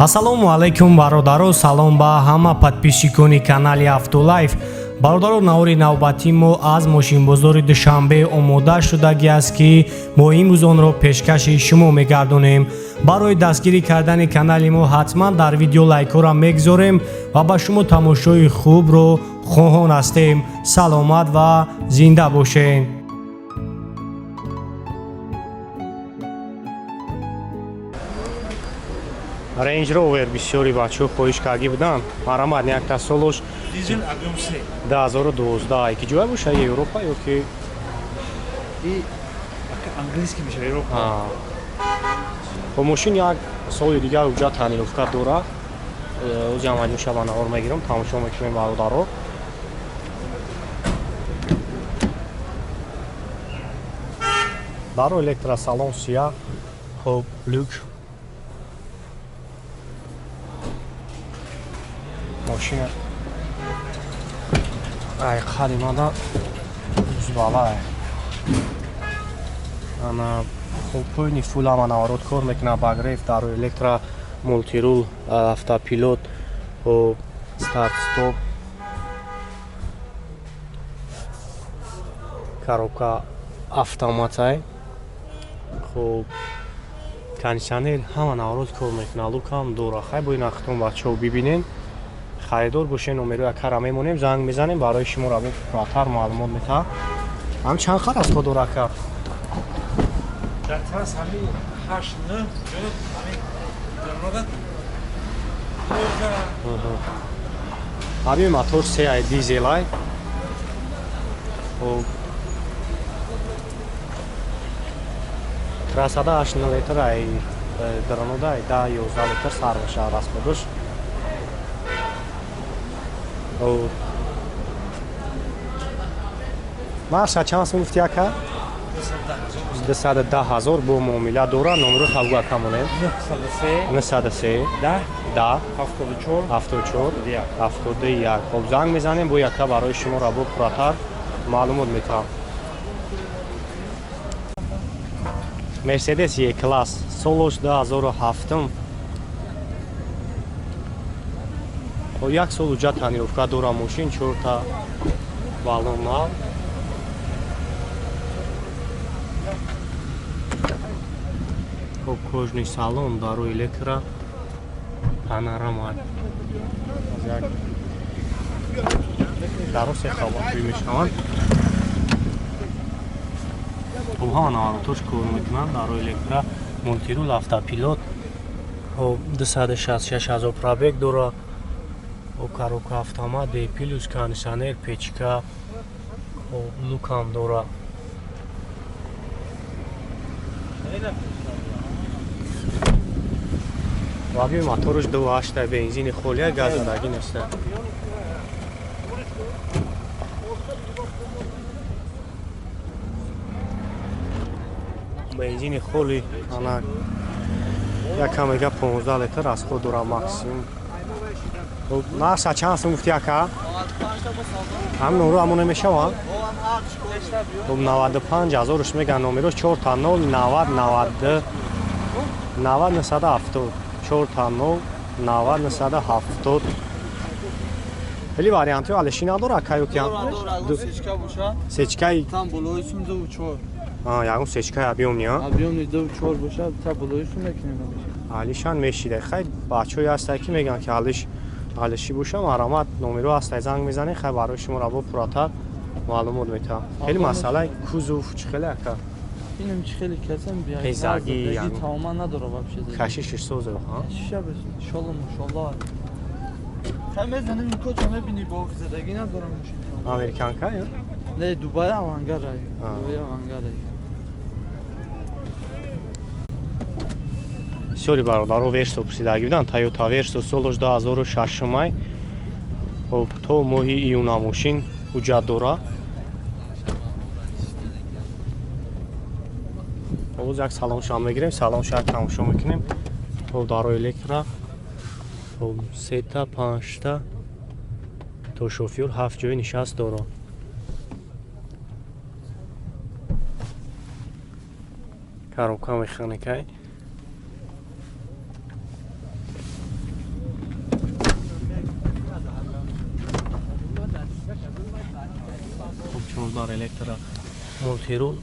Ассалому алайкум, бародаро, салом ба ҳама подписчикони канали Автолайф. Бародаро, навори навбатии мо аз мошинбозори Душанбе омода шудагӣ аст, ки мо имрӯз онро пешкаши шумо мегардонем. Барои дастгирӣ кардани канали мо ҳатман дар видео лайкҳоро мегзорем ва ба шумо тамошои хубро хоҳон ҳастем. Саломат ва зинда бошед. Range Rover бисёри бачаҳо хоҳиш кардӣ буданд. Марамат якта солош Дизель объем 3. 2012 ки ҷоя боша, Европа ё ки И английский меша Европа. Бо мошин як соли дигар уҷа тонировка дора. Ози ҳам аҷоша ба навор мегирам, тамошо мекунем, бародаро. Даро электросалон сия, хоб люк мошина ай қадимада узбалай ана. Хуб, пойни фул ҳама наворот кор мекунад, багреф, даро электро, мультирул, автопилот, хуб, старт стоп, коробка автоматай, хуб, кондитсионер ҳама наворот кор мекунад, люкам дора. Хай, бо ин ахтон бачаҳо бибинен, харидор бошен, номеро якара мемонем, занг мезанем, барои шумо рабо пурратар маълумот метаҳад. Ҳам чанд хар аз ход дора, ака? Дар трасс ҳамин 8 9 ҷо ҳамин даромадат. Ҳамин мотор се ай, дизелай. Хуб, трассада 8 литр ай, даронода ай 10 11 литр сар мешавад расходаш. Нарша чанд сум гуфти, ака? 210 000 бо муомила дора. Номеро табгу, ака, монем. 903 903 10 10 74 74 71. 71. Хоб, занг мезанем, бо яка барои шумо рабо пурратар маълумот метаҳам. Мерседес Е класс, солош 2007. Хоб, як сол уҷа тонировка дора мошин, чорта баллон нав. Хоб, кожаный салон, даро электро, панорама. Як даро се хаватӯй мешаванд. Хоб, ҳама наворотош кор мекунанд, даро электро, мультирул, автопилот. Хоб, 266 ҳазор пробег дора. Хоб, коробка автомат, Д плюс, кондитсионер, печка, хоб, люкам дора. Ваби моторш 2.8, бензини холия, газ задагӣ неста. Бензини холи ана якам мега 15 литр расход дора максимум. Хуб, нарша чанд сум гуфти, ака? Ҳам нуру ҳамон намешаванд? Хуб, 95 ҳазорш меган, номерош 4 та 0 90 90 90 970, 4 та 0 90 970. Хеле вариантҳои алиши надора, ака, ё ки Сечка боша. Сечкаи Там болои сум ду чор. Ягон сечкаи объёмный, а? Объёмный ду чор боша, та болои сум мекунем. Алишан мешида. Хай, бачаҳое ҳастанд, ки мегӯянд, ки алиш алишӣ боша, марамат, номеро ҳастай, занг мезанед, хай, барои шумо рабо пурратар маълумот метаҳам. Хеле масъалаи кузов чӣ хеле, ака? Инам чӣ хеле касам бия. Хезагӣ, яъне. Тамоман надора вообще. Кашишиш соза, ҳа? Шиша бес, иншалло, мошалло. Хай, мезанем, ин коча мебини, бо задагӣ надорам мошин. Американка ё? Не, Дубай авангард. Дубай авангард. Бисёри бародаро Версо пурсидагӣ буданд. Тойота Версо, солош 2006 май. Хоб, то моҳи июна мошин ҳуҷҷат дора. Боз як салоншам мегирем, салонша тамошо мекунем. Хоб, даро электро, хоб, сета, панҷта, то шофёр ҳафт ҷои нишаст дора. Коробка механикай. Чордар электро, мультирул.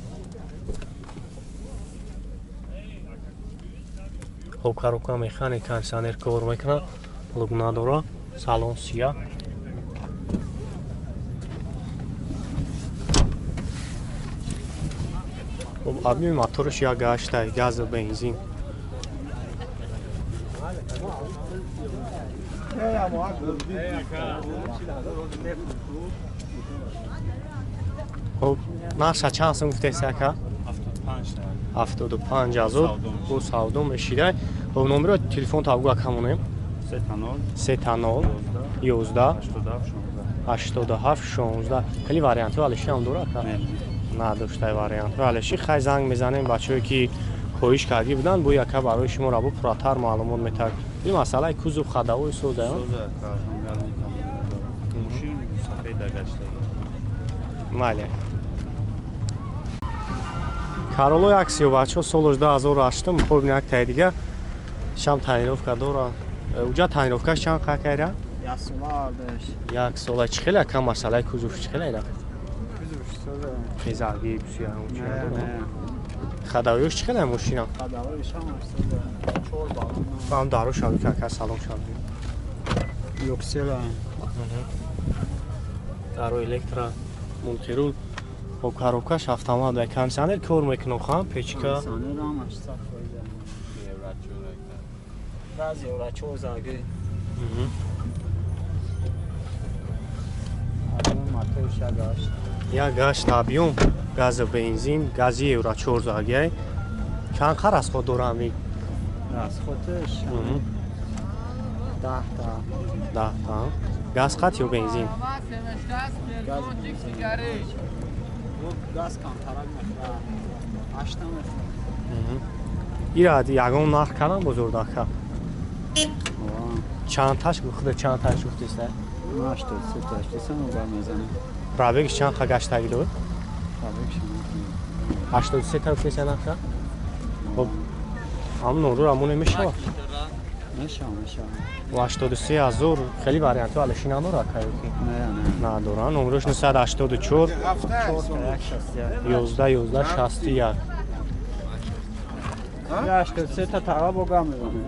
Хоб, коробка механик, кондиционер кор мекунад, плуг надора, салон сия. Хоб, объёми мотораш 1,8, газу бензин. Хоб, нарха чанд сум гуфтеси ака? 75 ҳазор. Бо савдо мешидай. Хоб, номеро телефон табгу ака монем. 3 0 11 87 16. Хеле вариантҳо алиши ҳам дора ака? Надоштай вариантҳо алиши. Хай, занг мезанем, бачаҳое ки хоҳиш кардӣ буданд, бо яка барои шумо рабо пурратар маълумот метард. Ин масъалаи кузов, ходовой соза. Майли. Королло як сиё, бачаҳо, солош 2008. Хоб, як таи дига шам тонировка дора. Уҷа тонировкаш чанд қакайра? Як сола. Чӣ хеле ака, масъалаи кузов чӣ хеле ира? Хезаги бисёр. Ходовой ш чӣ хеле мошина? Ҳам даро шави кака, салон шави. Юксела. Даро электро, мультирул. Хоб, коробкаш автомат ва кондиционер кор мекунад, ха, печка. Кондиционер ҳамаш 100%. Газ евро 4 заги. Моторш 1,8. 1,8 объём, газу бензин, гази евро 4 заги. Чанд қар расход дорам и? Расходш 10 та. 10 та. Газ қат ё бензин? Газ. Газ камтарак мехӯрад. 8 та мехӯрад. Ира ягон нарх кардам бозордака? Чанд таш худа, чанд таш гуфтеста? 83 таш десам ба мезанам. Пробегш чанд ха гаштагӣ дод? Пробегш 83 та гуфтеста нарха? Хоб, ҳамун нору рамон мешавад? Мешавад, мешавад. 83 ҳазор. Хеле вариантҳо алиши надорад каёки? Не, не. Надорад. Номерош 984 11 11 61. 83 та тара бо гам мезанам.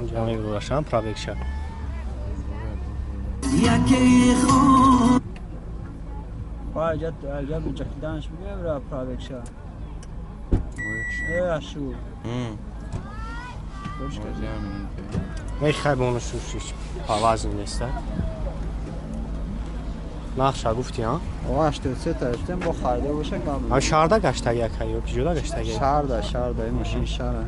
Инҷа мебурашам пробегша. Ба аҷа аҷа ҷакиданш бигем пробегша. Ашу. Мехай бонусушиш павазн неста. Нақша гуфти, а? 83 та ҳаштем, бо харида боша гам. А шаҳрда гаштаги ака ё киҷода гаштаги? Шаҳрда, шаҳрда, ин мошин шаҳра.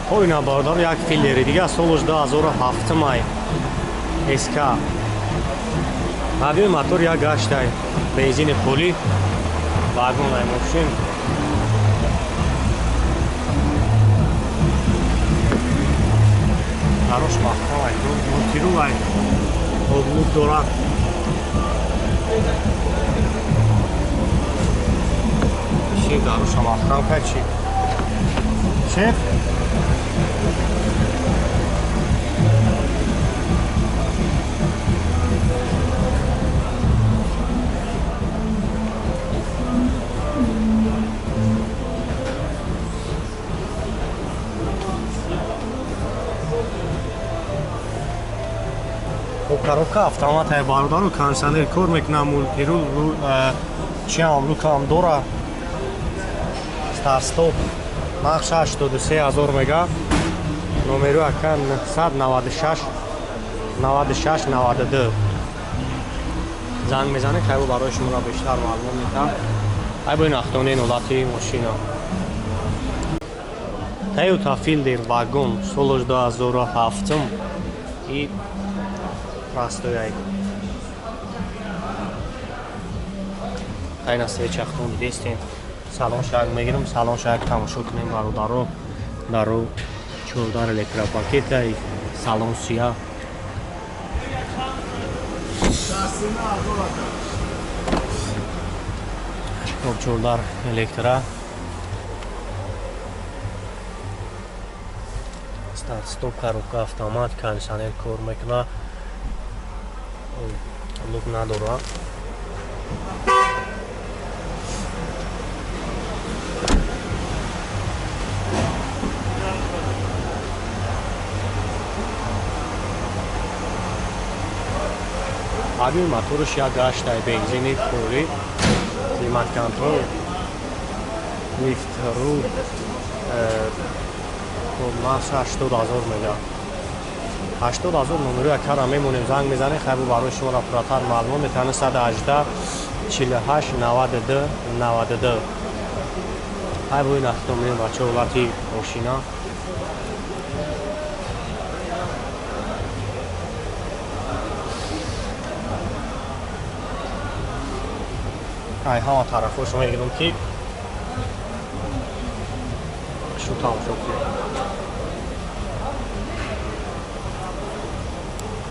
Хоб, ина бародар, як филдери дига, солош 2007 май. СК. Объёми мотор 1,8, бензини пулӣ, вагон ай мошин. Дарош маҳкам ай, мультирул ай, облук дорад. Чи дароша маҳкам кай чи? Шеф? Хоб, коробка автомат ай бародару, кондиционер кор мекунад, мультирул, чи ҳам люкам дора. Старт-стоп. Нарх 83 ҳазор мега. Номеру ака 996 96 92. Занг мезанед, хайбо барои шуморо бештар маълумот метам. Ай бо ин ахтони ҳолати мошина. Toyota Fielder вагон, солош 2007 и простой ай. Хайна свечахтон дидестем. Салон шаг мегирам, салон шаг тамошо кунем, бародаро. Даро чордар электропакет ай, салон сия. Хоб, чордар электро. Старт-стоп, коробка автомат, кондиционер кор мекунад, люк надорад. Объёми мотораш як гаштай, бензини пури, климат-контрол, лифт рул, нархш 80 000 мега. 80 000 номерои акара мемонем, занг мезанем, хайбу барои шуморо пурратар маълумот метавонед. 118 48 92 92. Хайбу ин ахто меем, бача, ҳолати мошина. Ай ҳама тарафҳо шумо мегирам, ки шу тамошо кунед.